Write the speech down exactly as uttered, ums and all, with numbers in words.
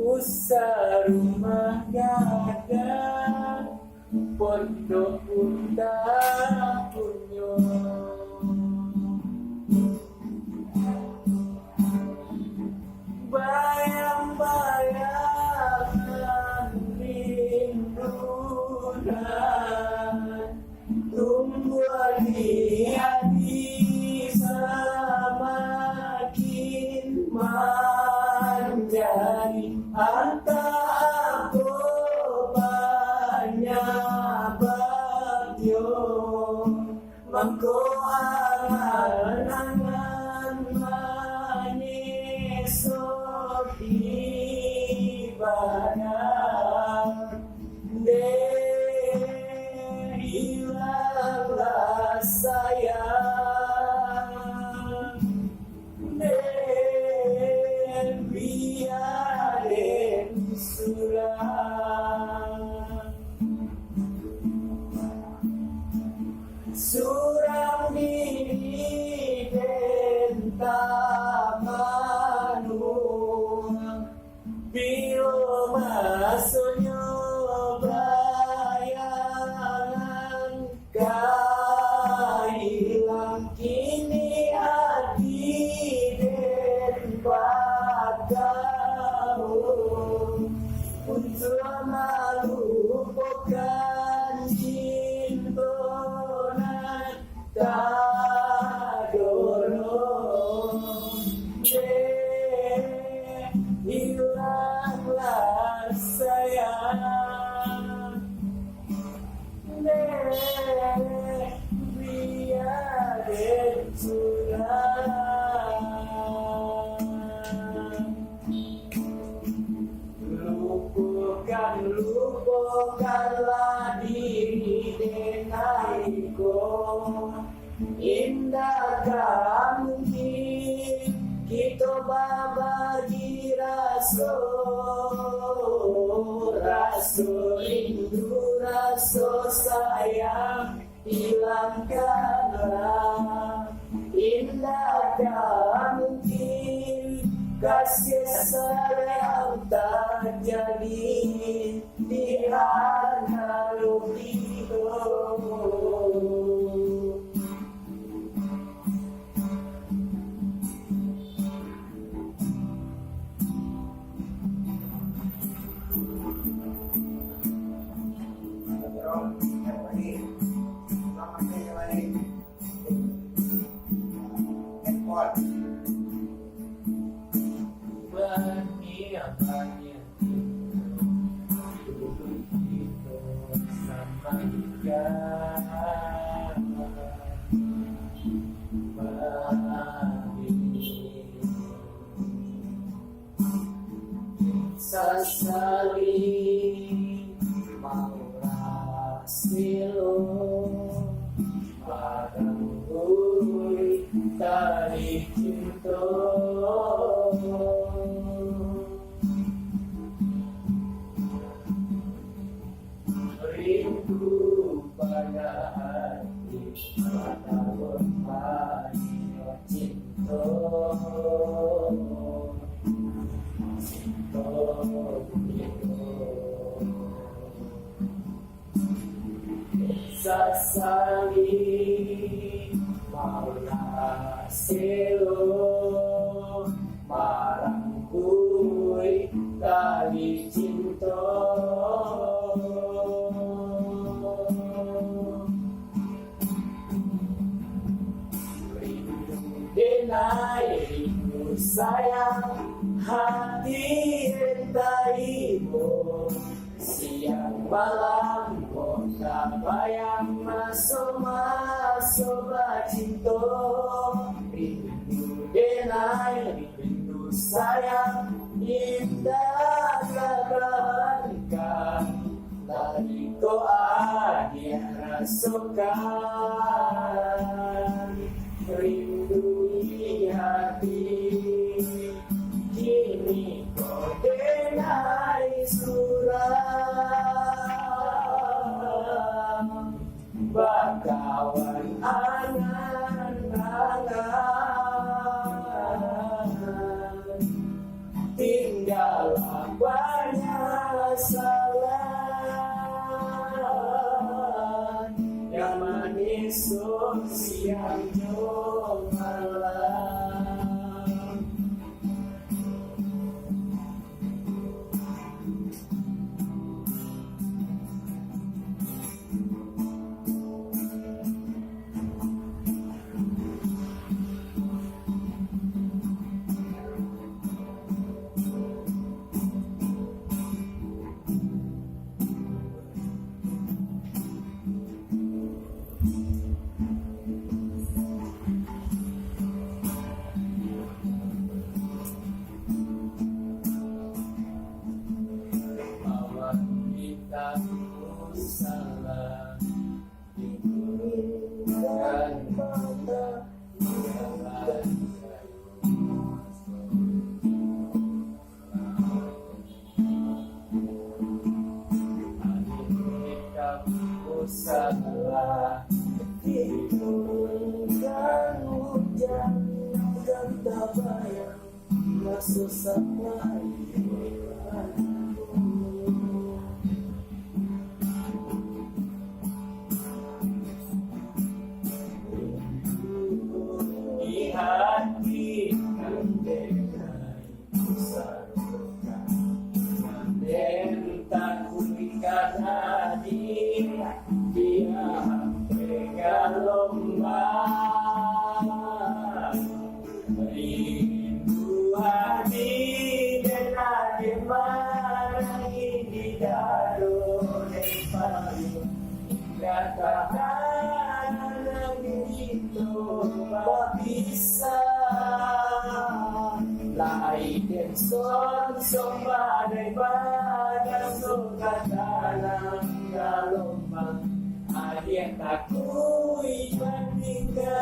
Usah rumah gadang, pondok pun tak punyo. Bayang-bayangan rindu nan tumbuah di hati samakin manjadi. Antah apo panyababnyo, mangko angan-angan manyeso di badan. Dek, ilanglah sayang, dek, bia den surang. Surang diri den tamanuang. Bilo masonyo bayangan ka ilang, kini ati den bakaun untuak malupokan cinto nan tadolong. Dek, ilanglah sayang, dek, bia den surang. Lupokan, lupokanlah diri den ai ko. Indak ka mungkin kito babagi raso, raso rindu, raso sayang. Ilangkanlah, indak ka mungkin kasih sayang tajadi di antaro kito. Sasali maulah selo, barang bui tali cinto. Rindu pada hati, mata berpayo cinto, cinto, cinto. Sasali maulah selo, marangkui tali cinto. Rindu denai, rindu sayang, hati den tarimo. Siang malam ko tabayang maso-maso bacinto. Rindu denai, rindu sayang, indak takalahkan. Lari ko adiak rasokan. Rindu di hati, kini ko denai surang. Bakawan angan-angan, di Alah banyak salah, yang manis siang jo malam. Awan kita salah. Salah itu kan hujan, kan tabayang. Rindu hati den agiah manangih di dado den payu. Hingga tahanan kito bapisah. Lai den sonsom badai badaso ka tanang galombang. Agiah takuik batingga